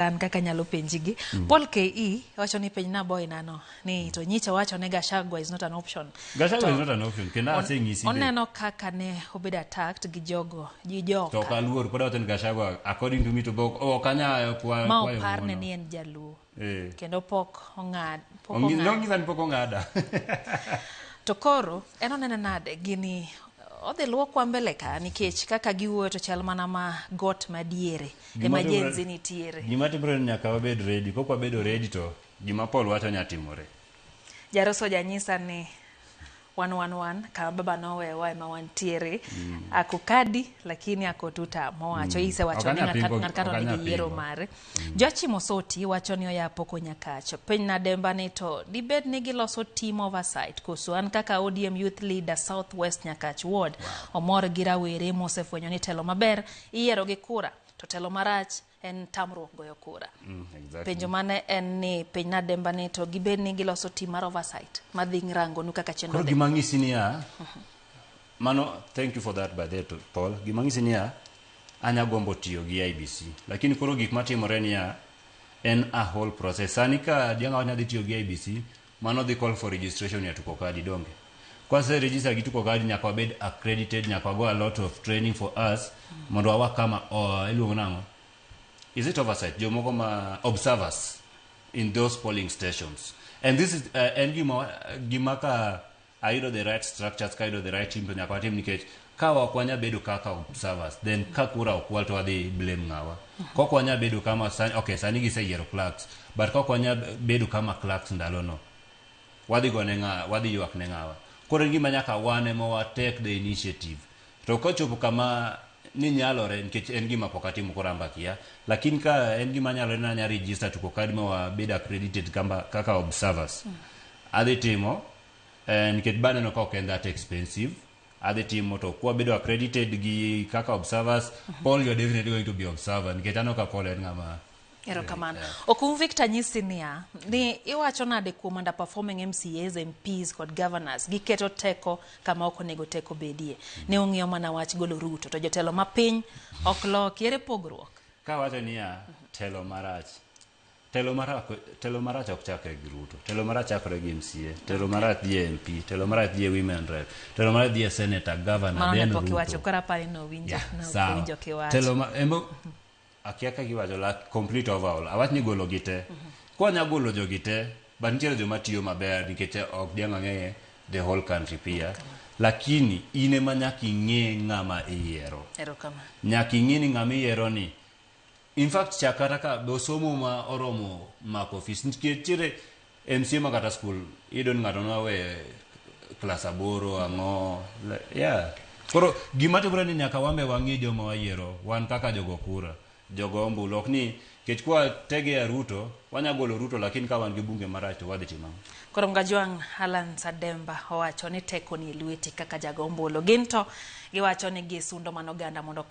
An kaka nyalo penji gi. Paul KE wacho ni penj na boy nano ni to nyicha wacho ni Gachagua is not an option. Gachagua To is not an option, kendo asenyisi be. Oneno kaka ne obedo attacked gi jogo, gi To ok joka. aluor, pod awacho ni Gachagua, according to me, to ok ok anyal Ma kwayo oparne ng'uono. ni en Jaluo. Eh. Kendo pok ong'ad, pok ong'ad. Nong'isa ni pok ong'ada. To koro en oneno nade gini odhi luokwa mbele ka nikech kaka giwuoyo to chal mana ma got madiere ema Gen Z nitiere. Gima timore ni nyaka wabed ready. Kok wabedo ready to gima Paul wacho nya timore. Jaroso janyisa ni wan wan wan kama baba nowewa ema wantiere. Ako kadi lakini ako tuta mowacho isewacho ni Ok anya pingo, ng'at kato ok anya nigi yiero pingo. mare. Joachi Mosoti wacho ni oya poko Nyakach. Piny na Demba ni to dibed ni giloso team oversight koso an kaka ODM youth leader South West Nyakach Ward omor gi rawere mosefwenyo ni telo maber iyiero gi kura to telo marach en tamruok goyo kura. Penjo mane en ni piny na Demba ni to gibed ni giloso team mar oversight madhi rangonu kaka chenro Koro dhi. gima ng'isi niya, mano thank you for that by the way, Paul. Gima ng'isi niya, anya gombo tiyo gi IEBC. Lakini koro gik matimore niya, en a whole process. Sani ka diang' awach ni adhi tiyo gi IEBC, mano dhi call for registration ya Tuko Kadi donge. Kwase register gi Tuko Kadi nyaka wabed accredited, nyaka wago a lot of training for us mondo wawa kama iluongo nang'o? Is it oversight? Jomoko ma observers in those polling stations. And this is en gima ka ayudo the right structures, ka ayudo the right team to nyaka watim nikech ka ok wanya bedo kaka observers, then ka kura okwal to wadhi blame ng'awa. Kok wanya bedo kama sani, okay, sani giseyiero clerks, but kok wanya bedo kama clerks ndalono, wadhi gone ng'a, wadhi ywak ne ng'awa. Koro en gima nyaka wan ema wa take the initiative. To kochopo kama ni nyalore nikech en gima pok atimo koro amba kia, lakini ka en gima nyalore ni anya register Tuko Kadi ma wabed accredited kamba, kaka observers. Adhi timo nikech baneno ka ok en that expensive. Adhi timo to kwabedo accredited gi kaka observers, Paul, you are definitely going to be observer nikech aneno ka Paul en ng'ama Erokamano. Okum Victor nyisi niya, ni iwacho nade kuom underperforming MCAs, MPs kod governors giketo teko kama ok onego teko bedie. Ne ong'iyo mana wach golo Ruto to jotelo mapiny ok loki. Ere pogruok? Kawacho niya, telo marach. Telo marach ok chakre gi Ruto. Telo marach chakre gi MCA. Telo marach dhi e MP. Telo marach dhi e women rep. Telo marach dhi e senator, governor, Mano ne then pok Ruto. iwacho koro apani nowinjo Yeah, ne ok sawa. owinjo kiwacho. Telo ma, emo, akia kaka iwacho la complete overall. Awach ni golo gi te. Kwanya golo jogi te, but nitiere joma tiyo maber nikech ok diang' ang'e the whole country pia. Lakini in ema nyaka ing'e ng'ama iyiero. Erokamano. Nyaka ing'e ni ng'ama iyiero ni in fact chak kata ka be osomo ma oromo mako ofis nikech nitiere MCA ma kata school iyudo ni ng'ato nowe klas 8 ang'o yeah. Koro gima timore ni nyaka wambe wang'i joma wayiero wan kaka jogo kura jogo ombulu ok ni nikech kwa tegea Ruto wanya golo Ruto lakini ka wan gi bunge marach to wadhi timo ang'o? Koro Mgajwang' Alan Sademba owacho ni teko ni e lweti kaka jago ombulu. Gin to giwacho ni gisundo mana oganda mondo okaw